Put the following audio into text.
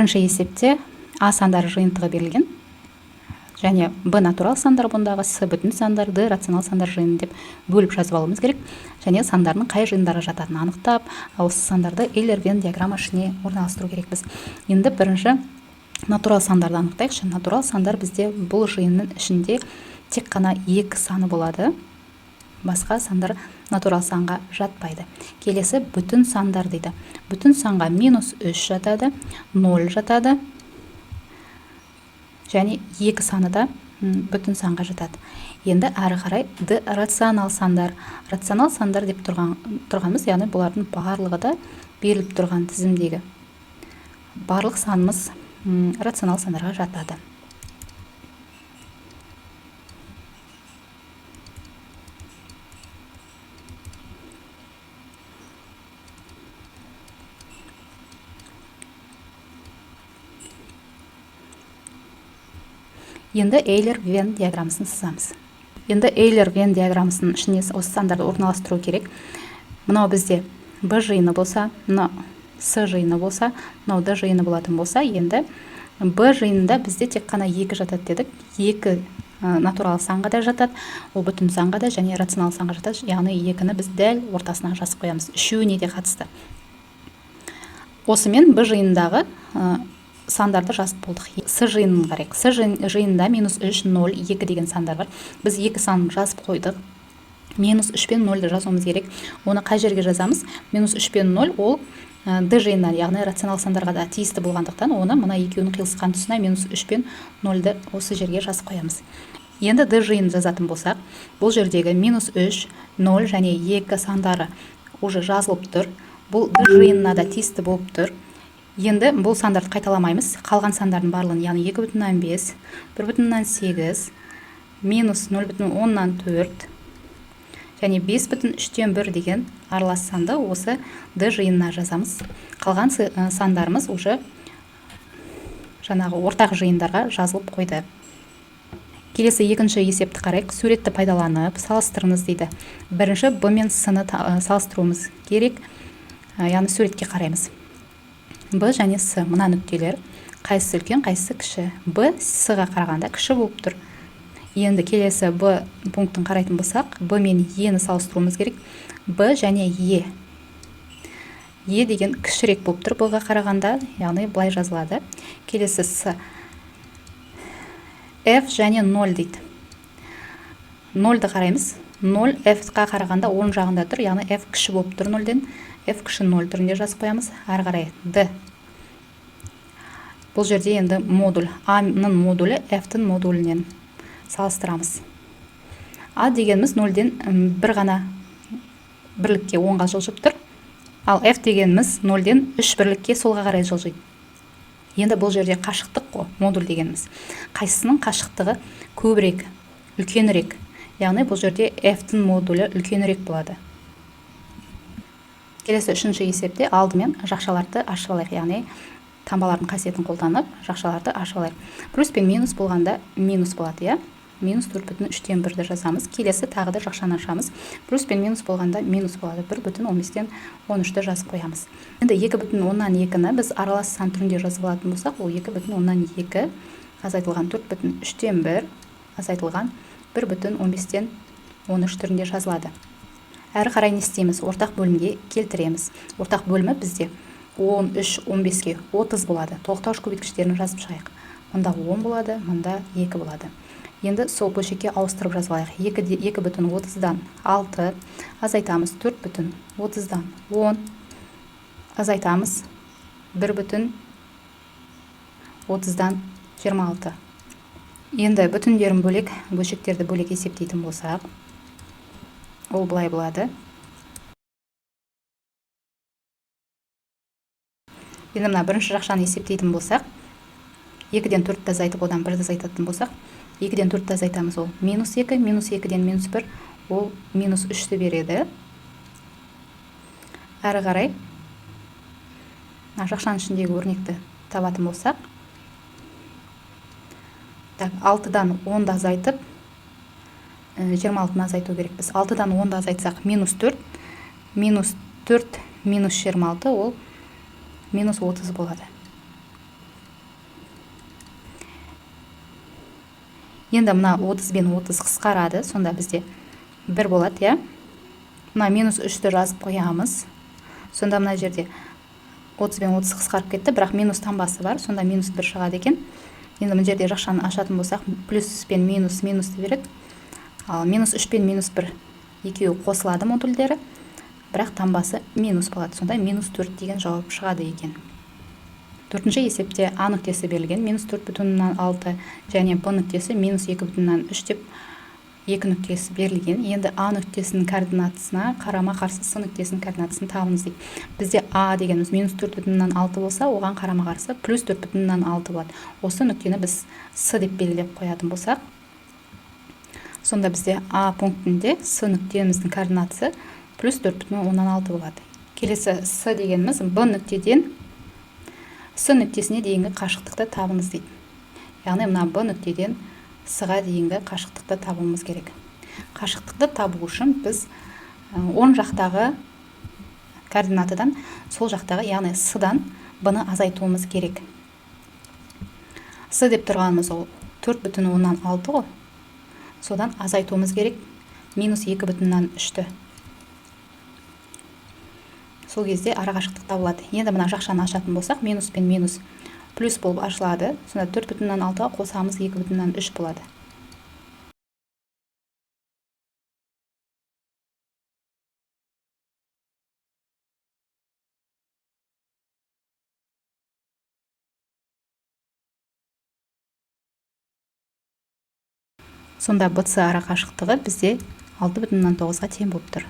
Бірінші есепте А сандары жиынтығы берілген және Б натурал сандар, бұндағы С бүтін сандар, Д рационал сандар жиыны деп бөліп жазып алуымыз керек. Және сандардың қай жиындарға жататынын анықтап, осы сандарды Эйлер-Венн диаграмма ішіне орналастыру керекпіз. Енді бірінші натурал сандарды анықтайықшы. Натурал сандар бізде бұл жиынның ішінде тек қана екі саны болады. Басқа сандар натурал санға жатпайды. Келесі бүтін сандар дейді. Бүтін санға минус 3 жатады, 0 жатады және екі саны да бүтін санға жатады. Енді әрі қарай Д рационал сандар. Рационал сандар деп тұрғанымыз, яғни бұлардың барлығы да беріліп тұрған тізімдегі барлық санымыз рационал сандарға жатады. Енді Эйлер-Венн диаграммасын сызамыз. Енді Эйлер-Венн диаграммасының ішіне осы сандарды орналастыру керек. Мынау бізде Б жиыны болса, мынау С жиыны болса, мынау Д жиыны болатын болса, енді Б жиынында бізде тек қана екі жатады дедік. Екі натурал санға да жатады, ол бүтін санға да және рационал санға жатады. Яғни екіні біз дәл ортасына жазып қоямыз. Үшеуіне де қатысты. Осымен Б жиынындағы сандарды жазып болдық. С жиынын қарайық. С жиынында минус үш, ноль, екі деген сандар бар. Біз екі санын жазып қойдық. Минус үш пен нольді жазуымыз керек. Оны қай жерге жазамыз? Минус үш пен ноль ол Д жиынына, яғни рационал сандарға да тиісті болғандықтан, оны мына екеуінің қиылысқан тұсына минус үш пен нольді осы жерге жазып қоямыз. Енді Д жиынын жазатын болсақ, бұл жердегі минус үш, ноль және екі сандары уже жазылып тұр. Бұл Д жиынына да тиісті болып тұр. Енді бұл сандарды қайталамаймыз. Қалған сандардың барлығын, яғни екі бүтін оннан бес, бір бүтін оннан сегіз, минус нөл бүтін оннан төрт және бес бүтін үштен бір деген аралас санды осы Д жиынына жазамыз. Қалған сандарымыз уже жаңағы ортақ жиындарға жазылып қойды. Келесі екінші есепті қарайық. Суретті пайдаланып салыстырыңыз дейді. Бірінші Б мен С-ны салыстыруымыз керек. Яғни суретке қараймыз. Б және С мына нүктелер қайсысы үлкен, қайсысы кіші. Б С-ға қарағанда кіші болып тұр. Енді келесі Б пунктін қарайтын болсақ, Б мен Е-ні салыстыруымыз керек. Б және Е. Е деген кішірек болып тұр Б-ға қарағанда, яғни былай жазылады. Келесі С. F және 0 дейді. Нольді қараймыз. 0 F-қа қарағанда оң жағында тұр, яғни F кіші болып тұр нольден. F кіші 0 түрінде жазып қоямыз. Әрі қарай Д. Бұл жерде енді модуль. А-ның модулі F-тің модулінен салыстырамыз. А дегеніміз нольден бір ғана бірлікке оңға жылжып тұр. Ал F дегеніміз нольден үш бірлікке солға қарай жылжиды. Енді бұл жерде қашықтық қой, модуль дегеніміз. Қайсысының қашықтығы көбірек, үлкенірек? Яғни бұл жерде F-тің модулі үлкенірек болады. Келесі үшінші есепте алдымен жақшаларды ашып алайық, яғни таңбалардың қасиетін қолданып жақшаларды ашып алайық. Плюс пен минус болғанда минус болады, иә? Минус төрт бүтін үштен бірді жазамыз. Келесі тағы да жақшаны ашамыз. Плюс пен минус болғанда минус болады. Бір бүтін он бестен он үшті жазып қоямыз. Енді екі бүтін оннан екіні біз аралас сан түрінде жазып алатын болсақ, ол екі бүтін оннан екі азайтылған төрт бүтін үштен бір азайтылған бір бүтін он бестен он үш түрінде жазылады. Әрі қарай не істейміз? Ортақ бөлімге келтіреміз. Ортақ бөлімі бізде он үш, он беске отыз болады. Толықтауыш көбейткіштерін жазып шығайық. Мында 10 болады, мында 2 болады. Енді сол бөлшекке ауыстырып жазып алайық. Екі де, екі бүтін отыздан алты азайтамыз төрт бүтін отыздан он азайтамыз бір бүтін отыздан жиырма алты. Енді бүтіндерін бөлек, бөлшектерді бөлек есептейтін болсақ, ол былай болады. Енді мына бірінші жақшаны есептейтін болсақ, екіден төртті азайтып, одан бірді азайтатын болсақ, екіден төртті азайтамыз, ол минус екі, минус екіден минус бір, ол минус үшті береді. Әрі қарай мына жақшаның ішіндегі өрнекті табатын болсақ, алтыдан онды азайтып, жиырма алтыны азайту керекпіз. Алтыдан онды азайтсақ, минус төрт, минус төрт, минус жиырма алты, ол минус отыз болады. Енді мына 30 бен 30 қысқарады, сонда бізде 1 болады, иә. Мына минус 3-ті жазып қоямыз. Сонда мына жерде 30 бен 30 қысқарып кетті, бірақ минус таңбасы бар, сонда минус 1 шығады екен. Енді мына жерде жақшаны ашатын болсақ, плюс пен минус минусты береді. Ал минус 3 пен минус 1 екеуі қосылады модульдері, бірақ таңбасы минус болады. Сонда минус 4 деген жауап шығады екен. Төртінші есепте А нүктесі берілген минус 4,6 және Б нүктесі минус 2,3 деп екі нүктесі берілген. Енді А нүктесінің координатысына қарама-қарсы С нүктесінің координатысын табыңыз дейді. Бізде А дегеніміз минус 4,6 болса, оған қарама-қарсы плюс 4,6 болады. Осы нүктені біз С деп белгілеп қоятын болсақ, сонда бізде А пунктінде С нүктеміздің координатысы плюс 4,6 болады. Келесі С дегеніміз Б нүктеден С нүктесіне дейінгі қашықтықты табыңыз дейді. Яғни мына Б нүктеден С-ға дейінгі қашықтықты табуымыз керек. Қашықтықты табу үшін біз оң жақтағы координатадан сол жақтағы, яғни С-дан Б-ны азайтуымыз керек. С деп тұрғанымыз ол 4,6 ғой. Содан азайтуымыз керек минус 2,3-ті. Сол кезде арақашықтық табылады. Енді мына жақшаны ашатын болсақ, минус пен минус плюс болып ашылады. Сонда 4,6-ға қосамыз 2,3 болады. Сонда БЦ арақашықтығы бізде 6,9-ға тең болып тұр.